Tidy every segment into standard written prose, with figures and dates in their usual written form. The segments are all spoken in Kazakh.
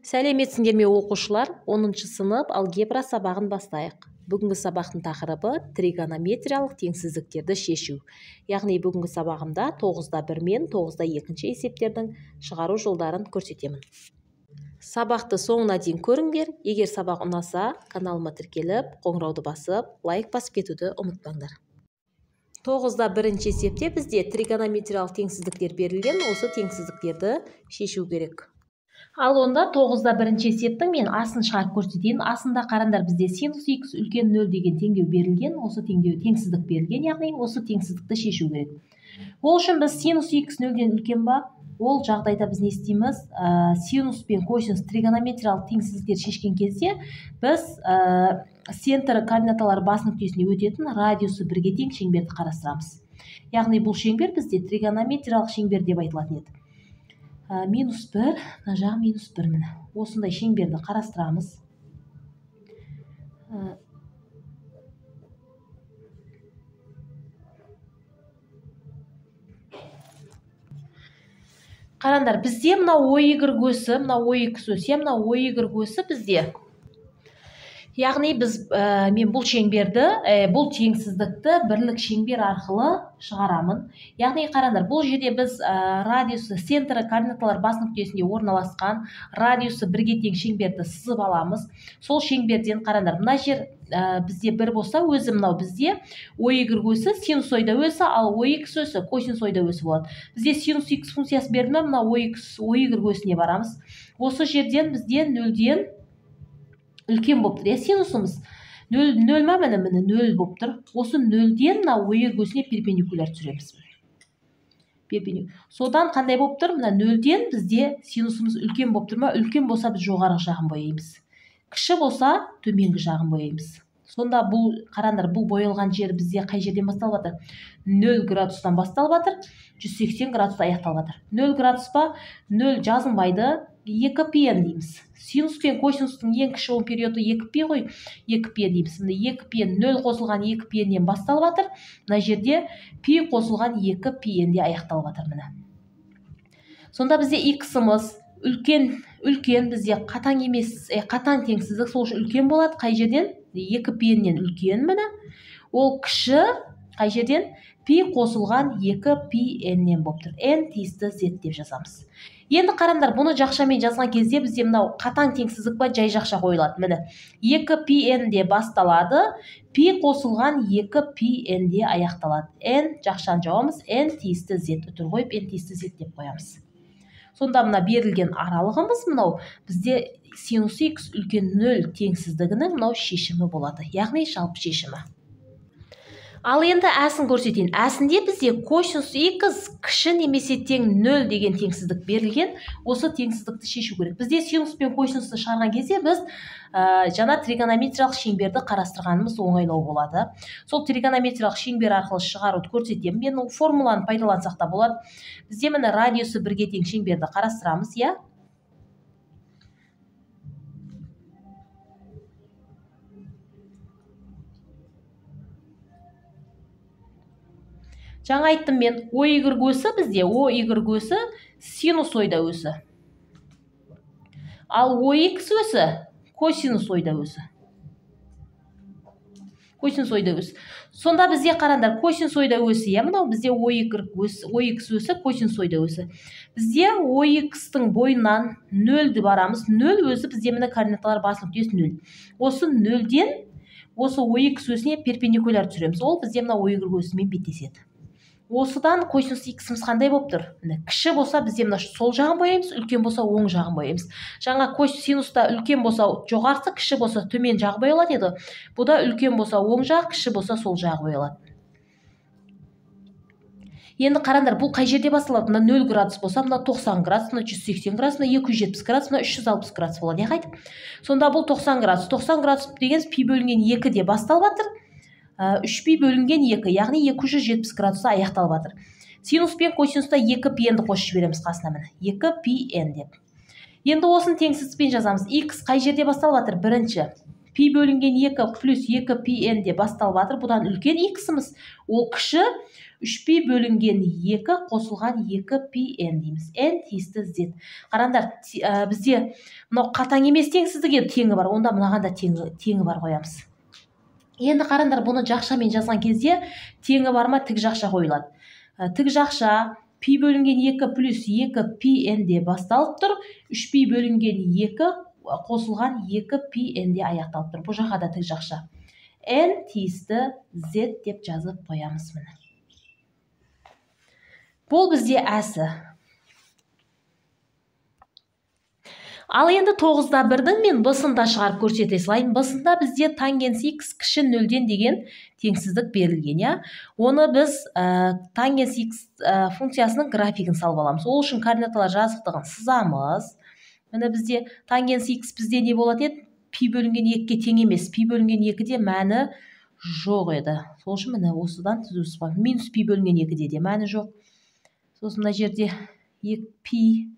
Сәлеметсіңдер ме оқушылар? 10-шы сынып алгебра сабағын бастайық. Бүгінгі сабақтың тақырыбы тригонометриялық теңсіздіктерді шешу. Яғни бүгінгі сабағымда 9-да 1 мен 9-да 2 есептердің шығару жолдарын көрсетемін. Сабақты соңына дейін көріңдер. Егер сабақ ұнаса, каналыма тіркеліп, қоңырауды басып, лайк басып кетуді ұмытпаңдар. 9-да 1 есепте бізде тригонометриялық теңсіздіктер берілген, осы теңсіздіктерді шешу керек. Ал онда 9-да 1 есептің мен асын шығарып көрсетейін. Асында қараңдар, бізде синус х үлкен 0 деген теңдеу берілген, осы теңдеу теңсіздік берілген, яғни осы теңсіздікті шешу керек. Ол үшін біз синус х 0-ден үлкен ба? Ол жағдайда біз не істейміз? Синус пен косинус тригонометриялық теңсіздіктер шешкен кезде біз центр координаталары бас нүктесіне өтетін радиусы бірге тең шеңберді қарастырамыз. Яғни бұл шеңбер бізде тригонометриялық шеңбер деп айтылатын еді. Минус 1, мына жағы минус 1 міне. Осындай шеңберді қарастырамыз. Қараңдар, бізде мына OY өсі, мына OX өсі, мына OY өсі бізде. Яғни мен бұл шеңберді, бұл теңсіздікті бірлік шеңбер арқылы шығарамын. Яғни қараңдар, бұл жерде біз радиусы, центрі координаталар бас нүктесінде орналасқан радиусы бірге тең шеңберді сызып аламыз. Сол шеңберден қараңдар, мына жер бізде бір болса, өзі мынау бізде OY өсі синусоида өсі, ал OX өсі косинусоида өсі болады. Бізде синус х функциясы берді ме, мына OX, OY өсіне барамыз. Осы жерден бізде нөлден үлкен болып тұр. Синусымыз нөл ма, міне, міне нөл болып тұр. Осы нөлден мына OY өсіне перпендикуляр түсіреміз. Содан қандай болып тұр? Мына нөлден бізде синусымыз үлкен болып тұр ма? Үлкен болса біз жоғарғы жағын бояймыз. Кіші болса төменгі жағын бояймыз. Сонда бұл, қараңдар, бұл боялған жер бізде қай жерден басталып жатыр? 0 градустан басталып жатыр, 180 градуста аяқталып жатыр. 0 градус па? 0 жазылмайды, 2 пи эн дейміз. Синус пен косинустың ең кіші оң периоды 2 пи ғой, 2 пи эн дейміз. Міне 2 пи эн, 0 қосылған 2 пи эннен басталып жатыр. Мына жерде пи қосылған 2 пи энде аяқталып жатыр міне. Сонда бізде х-ымыз үлкен, үлкен бізде қатаң емес, қатаң теңсіздік, сол үшін үлкен болады. Қай жерден? 2 пи эннен үлкен міне. Ол кіші қай жерден? Пи қосылған 2 пи эннен болып тұр. N тиісті z деп жазамыз. Енді қараңдар, бұны жақшамен жазған кезде бізде мынау қатаң теңсіздік па, жай жақша қойылады. Міне 2 пи эн де басталады, пи қосылған 2 пи эн де аяқталады. N жақшаны жауамыз, N тиісті z үтір қойып, N тиісті z деп қоямыз. Сонда мына берілген аралығымыз мынау бізде синус х үлкен 0 теңсіздігінің мынау шешімі болады, яғни жалпы шешімі. Ал енді әсін көрсетейін. Әсінде бізде косинус х кіші немесе тең 0 деген теңсіздік берілген. Осы теңсіздікті шешу керек. Бізде синус пен косинусты шығарған кезде біз жаңа тригонометриялық шеңберді қарастырғанымыз оңайлау болады. Сол тригонометриялық шеңбер арқылы шығаруды көрсетемін. Мен ол формуланы пайдалансақ та болады. Бізде міне радиусы бірге тең шеңберді қарастырамыз, иә? Жаңа айттым мен, OY өсі бізде, OY өсі синусоида өсі. Ал OX өсі косинусоида өсі. Косинусоида өсі. Сонда бізде қараңдар, косинусоида өсі, иә, мынау бізде OY өсі, OX өсі косинусоида өсі. Бізде OX-тің бойынан нөлді барамыз. 0 өзі бізде міне координаталар бас нүктесі 0. Осы нөлден осы OX өсіне перпендикуляр түсіреміз. Ол бізде мына OY өсімен беттеседі. Осыдан косинус х-іміз қандай болып тұр? Міне, кіші болса бізде мына сол жағын бояймыз, үлкен болса оң жағын бояймыз. Жаңа косинуста үлкен болса жоғарысы, кіші болса төмен жағы боялады еді. Бұда үлкен болса оң жақ, кіші болса сол жағы боялады. Енді қараңдар, бұл қай жерде басталады? Мына 0 градус болса, мына 90 градус, мына 180 градус, мына 270 градус, мына 360 градус болады, иә, қайтып? Сонда бұл 90 градус. 90 градус деген пи бөлінген 2 де басталып жатыр. 3 пи бөлінген 2, яғни 270 градуста аяқталып жатыр. Синус пен косинуста 2 пи энді қосып жібереміз қасына міне. 2 пи эн деп. Енді осыны теңсіздікпен жазамыз. Х қай жерде басталып жатыр? Бірінші. Пи бөлінген 2 плюс 2 пи n де басталып жатыр. Бұдан үлкен x-іміз, ол кіші 3 пи бөлінген 2 қосылған 2 пи n дейміз. N тиісті z. Қараңдар, бізде мынау қатаң емес теңсіздік еді, теңі бар. Онда мынаған да теңі бар қоямыз. Енді қараңдар, бұны жақшамен жазған кезде теңі бар ма, тік жақша қойылады. Тік жақша пи бөлінген 2 плюс 2 пи n де басталып тұр. 3 пи бөлінген 2 қосылған 2 пи n де аяқталып тұр. Бұл жаққа да тік жақша. N тиісті z деп жазып қоямыз міне. Бұл бізде әсі. Ал енді 9-1-дің мен b-сын да шығарып көрсете салайын. B-сында бізде тангенс x кіші 0-ден деген теңсіздік берілген, иә. Оны біз тангенс x функциясының графигін салып аламыз. Ол үшін координаталар жазықтығын сызамыз. Міне бізде тангенс x бізде не болады еді? Пи бөлінген 2-ге тең емес. Пи бөлінген 2-де мәні жоқ еді. Сол үшін міне осыдан түзу сызбақ. Минус пи бөлінген 2-де де мәні жоқ. Сосын мына жерде 2 пи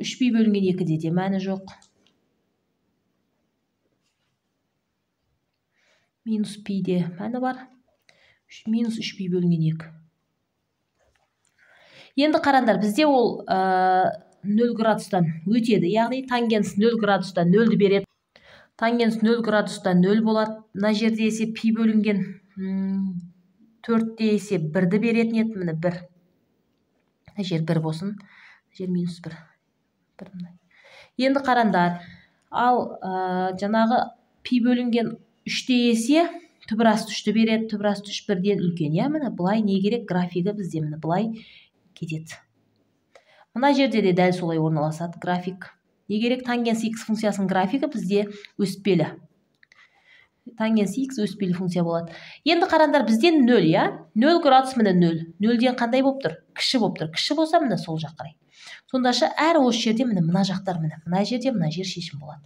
3 пи бөлінген 2-де де мәні жоқ. Минус пи де мәні бар. Минус 3 пи бөлінген 2. Енді қараңдар, бізде ол 0 градустан өтеді. Яғни тангенс 0 градустан 0-ді береді. Тангенс 0 градустан 0 болады. Мына жерде есе пи бөлінген 4-те есе 1-ді беретін еді. Міне 1. Мына жер 1 болсын. Мына жер минус 1. Енді қараңдар, ал жаңағы пи бөлінген 3-те есе түбір асты 3-ті береді, түбір асты 3 бірден үлкен, иә, міне былай не керек, графигі бізде міне былай кетеді. Мына жерде де дәл солай орналасады график. Не керек, тангенс x функциясының графигі бізде өспелі. Тангенс x өспелі функция болады. Енді қараңдар, бізде 0, иә? 0 градус міне 0. 0-ден қандай болып тұр? Кіші болып тұр. Кіші болса міне сол жаққа қарай. Сондашы әр осы жерде міне мына жақтар міне мына жерде мына жер шешім болады.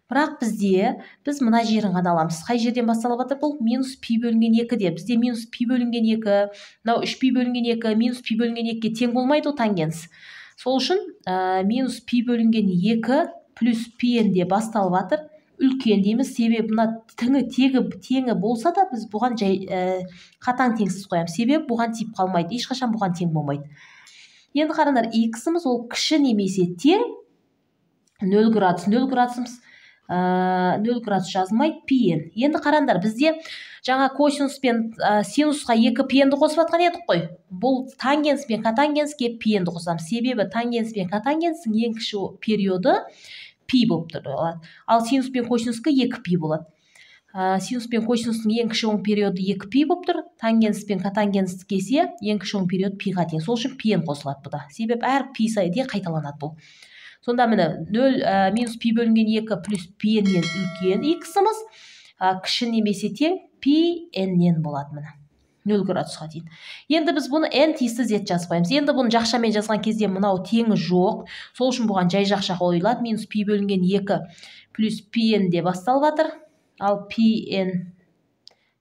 Бірақ біз мына жерін ғана аламыз. Қай жерден басталып жатыр бұл? Минус пи бөлінген 2-де. Бізде минус пи бөлінген 2, мынау 3 пи бөлінген 2, минус пи бөлінген 2-ге тең болмайды ол тангенс. Сол үшін минус пи бөлінген 2 плюс пи n де басталып жатыр. Үлкен дейміз, себебі мына теңі болса да біз бұған жай қатаң теңсіз қоямыз. Себебі бұған тиіп қалмайды, ешқашан бұған тең болмайды. Енді қараңдар, x-іміз ол кіші немесе тең 0 градус, 0 градусымыз 0 градус жазылмайды, пи n. Енді қараңдар, бізде жаңа косинус пен синусқа 2 пи n-ді қосып жатқан едік қой. Бұл тангенс пен котангенске пи n-ді қосамыз. Себебі тангенс пен котангенстің ең кіші периоды пи болып тұрады. Ал синус пен косинусқа 2 пи болады. Синус пен косинустың ең кіші оң периоды 2 пи болып тұр. Тангенс пен котангенс келсе, ең кіші оң период пиға тең. Сол үшін пи n қосылады бұда. Себеп әр пи сайын қайталанады бұл. Сонда міне 0 минус пи бөлінген 2 плюс пи n-нен үлкен x-іміз кіші немесе тең пи n-нен болады міне. 0 градусқа дейін. Енді біз бұны n тиісті z жазып қоямыз. Енді бұны жақшамен жазған кезде мынау теңі жоқ. Сол үшін бұған жай жақша қойылады. Минус пи бөлінген 2 плюс пи n де басталып жатыр. Ал пи n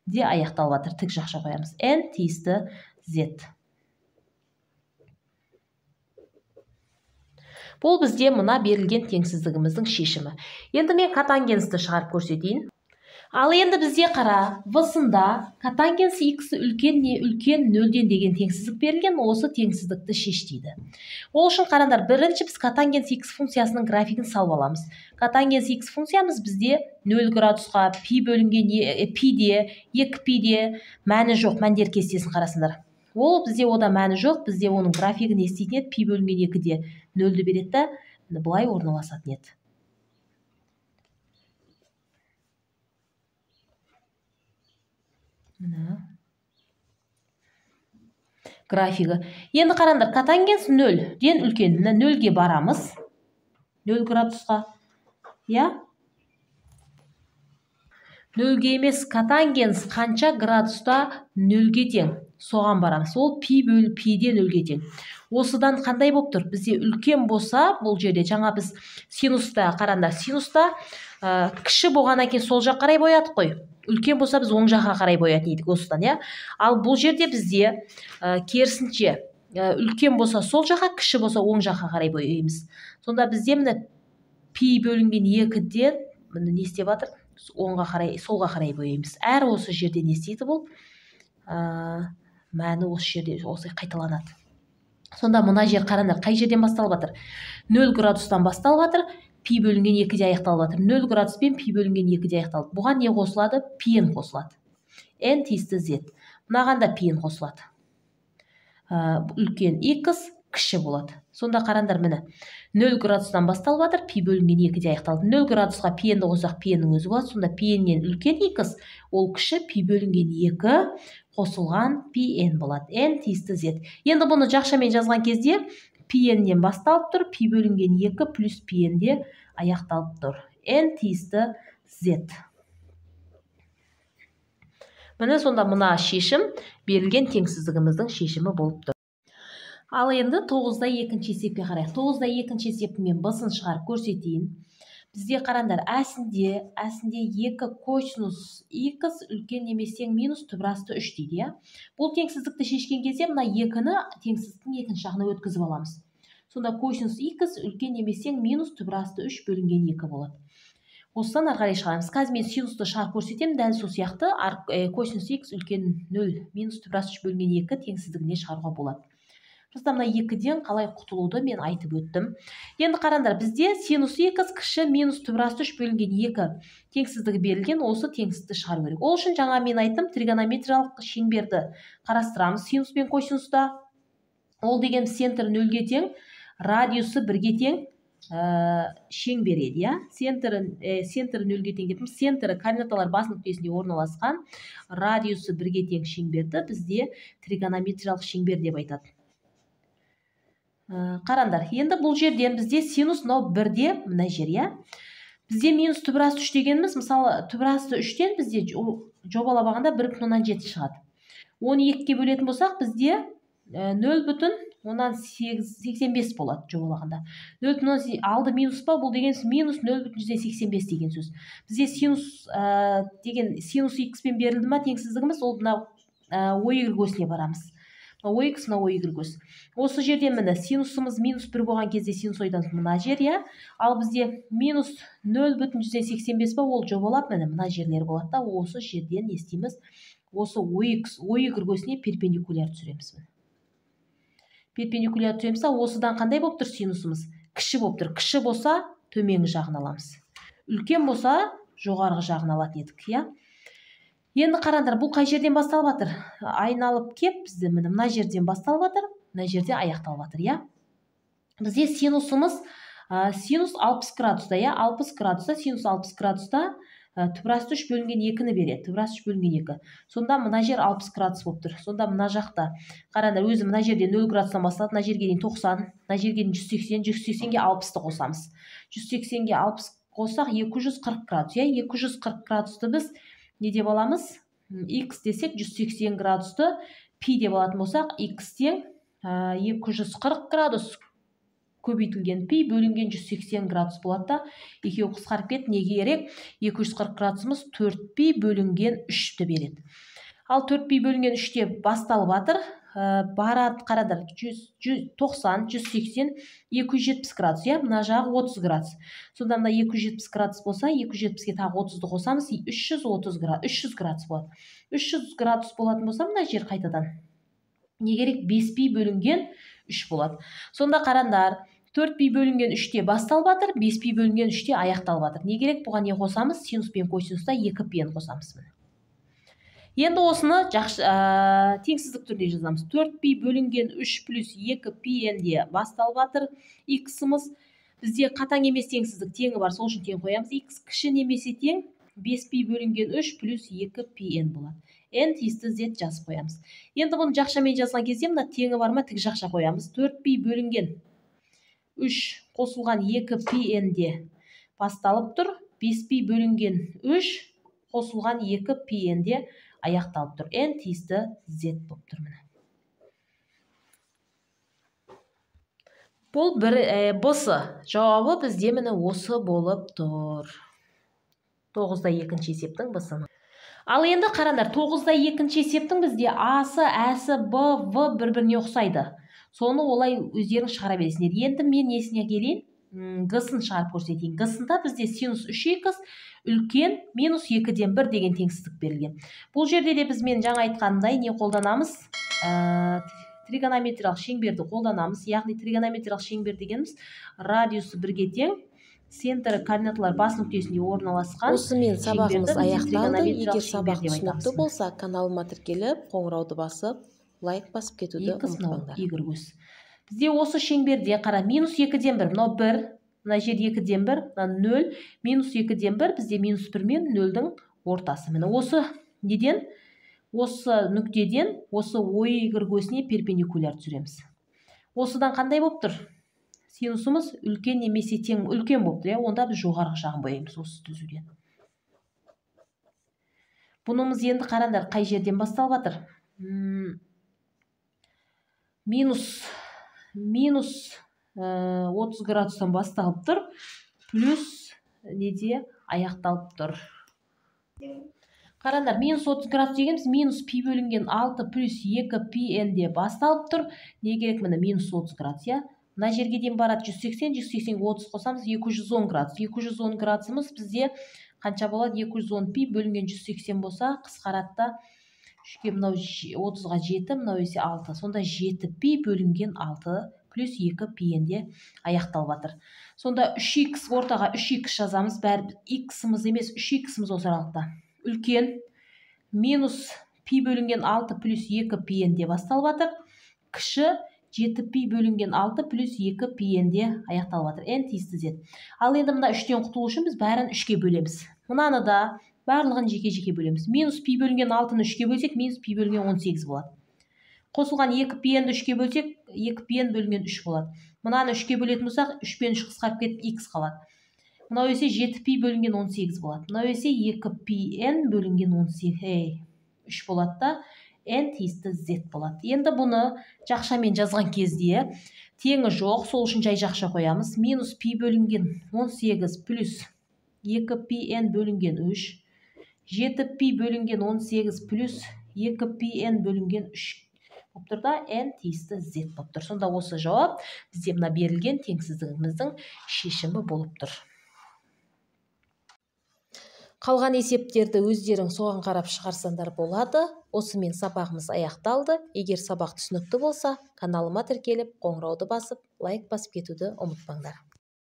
де аяқталып жатыр. Тік жақша қоямыз. N тиісті z. Бұл бізде мына берілген теңсіздігіміздің шешімі. Енді мен котангенсті шығарып көрсетейін. Ал енді бізде қара, в-сында котангенс x үлкен не үлкен 0-ден деген теңсіздік берілген, осы теңсіздікті шеш дейді. Ол үшін қараңдар, бірінші біз котангенс x функциясының графигін салып аламыз. Котангенс x функциямыз бізде 0 градусқа пи бөлінген пи-де, 2 пи-де мәні жоқ, мәндер кестесін қарасыңдар. Ол бізде ода мәні жоқ, бізде оның графигін не істейтін еді, пи бөлінген 2-де 0-ді береді да, былай орналасатын еді. Мына графигі. Енді қараңдар, котангенс 0-ден үлкен. Мына 0-ге барамыз. 0 градусқа. Я? 0-ге емес, котангенс қанша градуста 0-ге тең? Соған барамыз. Ол пи бөлі пи-де 0-ге тең. Осыдан қандай болып тұр? Бізде үлкен болса, бұл жерде жаңа біз синуста, қараңдар, синуста кіші болғаннан кейін сол жаққа қарай боядық қой. Үлкен болса біз оң жаққа қарай боятын едік осыдан, иә? Ал бұл жерде бізде керісінше үлкен болса сол жаққа, кіші болса оң жаққа қарай бояймыз. Сонда бізде міне пи бөлінген 2-ден міне не істеп жатыр? Оңға қарай, солға қарай бояймыз. Әр осы жерде не істейді бұл? Мәні осы жерде осылай қайталанады. Сонда мына жер қараңдар, қай жерден басталып жатыр? 0 градустан басталып жатыр, пи бөлінген 2-де аяқталып жатыр. 0 градус пен пи бөлінген 2-де аяқталды. Бұған не қосылады? Пи n қосылады. N тиісті z. Мынаған да пи n қосылады. Үлкен x кіші болады. Сонда қараңдар, міне 0 градустан басталып жатыр, пи бөлінген 2-де аяқталды. 0 градусқа пи n-ді қоссақ, пи n-нің өзі болады. Сонда пи n-нен үлкен x, ол кіші пи бөлінген 2 қосылған пи n болады. N тиісті z. Енді бұны жақшамен жазған кезде пи n-нен басталып тұр, пи бөлінген 2 плюс пи n-де аяқталып тұр. N тиісті z. Міне сонда мына шешім берілген теңсіздігіміздің шешімі болып тұр. Ал енді 9-да екінші есепке қарайық. 9-да екінші есепті мен b-сын шығарып көрсетейін. Бізде қараңдар, әсінде 2 косинус x үлкен немесе минус түбір асты 3 дейді, иә? Бұл теңсіздікті шешкен кезде мына 2-ні теңсіздіктің екінші жағына өткізіп аламыз. Сонда косинус x үлкен немесе минус түбір асты 3 бөлінген 2 болады. Осыдан ары қарай шығарамыз. Қазір мен синусты шығарып көрсетемін. Дәл сол сияқты косинус x үлкен 0 минус түбір асты 3 бөлінген 2 теңсіздігіне шығаруға болады. Просто мына 2-ден қалай құтылуды мен айтып өттім. Енді қараңдар, бізде синус x кіші минус түбір асты 3 бөлінген 2 теңсіздігі берілген, осы теңсіздікті шығару керек. Ол үшін жаңа мен айттым, тригонометриялық шеңберді қарастырамыз синус пен косинуста. Ол деген центр 0-ге тең, радиусы 1-ге тең шеңбер еді, иә? Центрі 0-ге тең деппін. Центрі координаталар бас нүктесінде орналасқан, радиусы 1-ге тең шеңберді бізде тригонометриялық шеңбер деп айтады. Қараңдар, енді бұл жерден бізде синус мынау 1-де мына жер, иә? Бізде минус түбір асты 3 дегеніміз, мысалы, түбір асты 3-тен бізде жобалап алғанда 1,7 шығады. Оны 2-ге бөлетін болсақ, бізде 0,85 болады жобалағанда. 0,8 алды минус па, бұл деген минус 0,85 деген сөз. Бізде синус деген синус x пен берілді ма теңсіздігіміз, ол мынау ой осіне барамыз. Ой x, мына ой y ось. Осы жерде міне синусымыз минус 1 болған кезде синусоидан мына жер, иә? Ал бізде минус 0,85 па, ол жобалап міне мына жерлер болады да, осы жерден не істейміз? Осы ой x, ой y осіне перпендикуляр түсіреміз. Перпендикуляр түсіреміз, осыдан қандай болып тұр синусымыз? Кіші болып тұр. Кіші болса төменгі жағын аламыз. Үлкен болса жоғарғы жағын алатын едік, иә? Енді қараңдар, бұл қай жерден басталып жатыр? Айналып кеп бізде міне мына жерден басталып жатыр, мына жерде аяқталып жатыр, иә? Бізде синусымыз синус 60 градуста, иә? 60 градуста, синус 60 градуста түбір асты 3 бөлінген 2-ні береді. Түбір асты 3 бөлінген 2. Сонда мына жер 60 градус болып тұр. Сонда мына жақта қараңдар, өзі мына жерде 0 градустан басталады, мына жерге дейін 90, мына жерге дейін 180, 180-ге 60-ты қосамыз. 180-ге 60 қоссақ 240 градус, иә? 240 градусты біз не деп аламыз? X десек 180 градусты пи деп алатын болсақ, x тең 240 градус көбейтілген пи бөлінген 180 градус болады да, екеуі қысқарып кетті. Неге керек? 240 градусымыз 4 пи бөлінген 3-ті береді. Ал 4 пи бөлінген 3-те басталып жатыр. Барады, қарадар, 90, 180, 270 градус, иә? Мына жағы 30 градус. Сонда мына 270 градус болса, 270-ге тағы 30-ды қосамыз, 330 градус, 300 градус болады. 300 градус болатын болса, мына жер қайтадан не керек? 5 пи бөлінген 3 болады. Сонда қараңдар, 4 пи бөлінген 3-те басталып жатыр, 5 пи бөлінген 3-те аяқталып жатыр. Не керек? Бұған не қосамыз? Синус пен косинуста 2 пи қосамыз. Енді осыны жақсы теңсіздік түрде жазамыз. 4 пи бөлінген 3 плюс 2 пи n-де басталып жатыр x-ымыз. Бізде қатаң емес теңсіздік, теңі бар, сол үшін тең қоямыз. X кіші немесе тең 5 пи бөлінген 3 плюс 2 пи n болады. N тиісті z жазып қоямыз. Енді бұны жақшамен жазған кезде мына теңі бар ма, тік жақша қоямыз. 4 пи бөлінген 3 қосылған 2 пи n-де басталып тұр. 5 пи бөлінген 3 қосылған 2 пи n-де аяқталып тұр. N тиісті Z болып тұр міне. Бұл бір B-сы. Жауабы бізде міне осы болып тұр. 9-да екінші есептің B-сының. Ал енді қараңдар, 9-да екінші есептің бізде А-сы, Ә-сі, Б, В бір-біріне ұқсайды. Соны олай өздерің шығара бересіңдер. Енді мен несіне келейін? Г-сын шығарып көрсетейін. Г-сында бізде синус 3х үлкен минус 2-ден 1 деген теңсіздік берілген. Бұл жерде де біз мен жаңа айтқанымдай не қолданамыз? Тригонометриялық шеңберді қолданамыз. Яғни тригонометриялық шеңбер дегеніміз радиусы бірге тең, центрі координаталар бас нүктесінде орналасқан. Осымен сабағымыз аяқталды. Егер сабақ түсінікті болса, каналыма тіркеліп, қоңырауды басып, лайк басып кетуді ұмытпаңдар. Бізде осы шеңберде қара минус 2-ден 1, мынау 1, мына жер 2-ден 1, мына 0, минус 2-ден 1, бізде минус 1 мен 0-дің ортасы. Міне осы неден, осы нүктеден, осы ой осіне перпендикуляр түсіреміз. Осыдан қандай болып тұр? Синусымыз үлкен немесе тең үлкен болып тұр, онда біз жоғарғы жағын бояймыз осы түзуден. Бұнымыз енді қараңдар, қай жерден басталып жатыр? Минус 30 градустан басталып тұр, плюс неде аяқталып тұр. Қараңдар, минус 30 градус дегеніміз минус пи бөлінген 6 плюс 2 пи н де басталып тұр. Не керек міне минус 30 градус, иә? Мына жерге дейін барады 180, 180-ге 30 қосамыз, 210 градус. 210 градусымыз бізде қанша болады? 210 пи бөлінген 180 болса, қысқарады да 3-ке мынау 30-ға 7, мынау есе 6. Сонда 7 пи бөлінген 6 плюс 2 пи н-де аяқталып жатыр. Сонда 3х ортаға 3х жазамыз. Бәрі х-ымыз емес, 3х-ымыз осы аралықта. Үлкен минус пи бөлінген 6 плюс 2 пи н-де басталып жатыр. Кіші 7 пи бөлінген 6 плюс 2 пи н-де аяқталып жатыр. N тиісті z. Ал енді мына 3-тен құтылу үшін біз бәрін 3-ке бөлеміз. Мынаны да барлығын жеке-жеке бөлеміз. Минус пи бөлінген 6-ны 3-ке бөлсек, минус пи бөлінген 18 болады. Қосылған 2 пи н-ді 3-ке бөлсек, 2 пи н бөлінген 3 болады. Мынаны 3-ке бөлетін болсақ, 3 пен 3 қысқарып кетіп х қалады. Мынау есе 7 пи бөлінген 18 болады. Мынау есе 2 пи н бөлінген 18, 3 болады да, n тиісті z болады. Енді бұны жақшамен жазған кезде теңі жоқ, сол үшін жай жақша қоямыз. Минус пи бөлінген 18 плюс 2 пи н бөлінген 3, 7 пи бөлінген 18 плюс 2 пи н бөлінген 3 болып тұр да, n тиісті z болып тұр. Сонда осы жауап бізде мына берілген теңсіздігіміздің шешімі болып тұр. Қалған есептерді өздерің соған қарап шығарсаңдар болады. Осымен сабағымыз аяқталды. Егер сабақ түсінікті болса, каналыма тіркеліп, қоңырауды басып, лайк басып кетуді ұмытпаңдар.